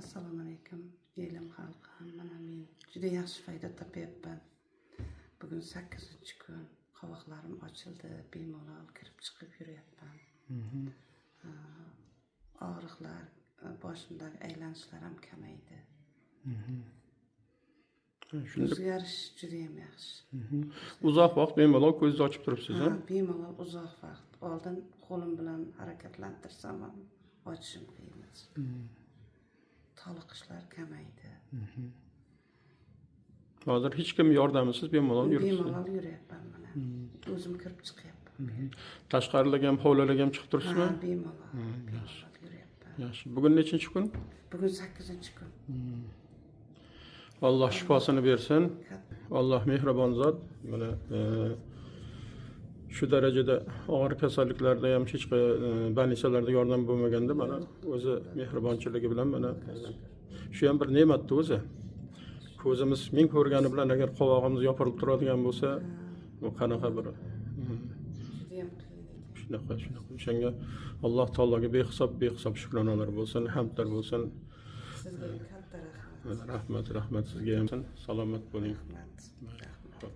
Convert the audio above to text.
Assalomu alaykum, elim, xalqim. Mana men juda yaxshi foyda topyapman. Bugun 8-kun, qovoqlarim ochildi, bemalol kirib chiqib yuryapman. Og'riqlar, boshimdagi aylanishlar ham kamaydi. Shunda O'zgarish judayam yaxshi. Uzoq vaqt bemalol ko'zingizni ochib turibsiz, a? Ha, bemalol uzoq vaqt. Oldin qo'lim bilan harakatlantirsam ham ochishim qiyin edi. Toliqishlar kamaydi. Hozir hech kim yordamisiz bemalol yuribsiz. Bemalol yuryapman mana. O'zim kirib chiqyapman. Tashqarilarga ham, hovlilarga ham chiqib turibsizmi? Ha, bemalol yuryapman. Yaxshi. Bugun nechinchi kun? Bugun 8-kun. Alloh shifosini bersin. Alloh mehribon zot. Mana shu darajada og'ir kasalliklarda ham hech больница larda yordam bo'lmaganda, mana o'zi mehribonchiligi bilan mana shu ham bir ne'matni o'zi. Ko'zimiz ming ko'rgani bilan agar qovog'imiz yopirilib turadigan bo'lsa, bu qanaqa bir Judayam qiyin ekan. Shunaqa. O'shanga Alloh taologa behisob behisob shukronalar bo'lsin, hamdlar bo'lsin. Sizga ham katta rahmat. Rahmat, rahmat sizga ham. Salomat bo'ling. Rahmat. Rahmat.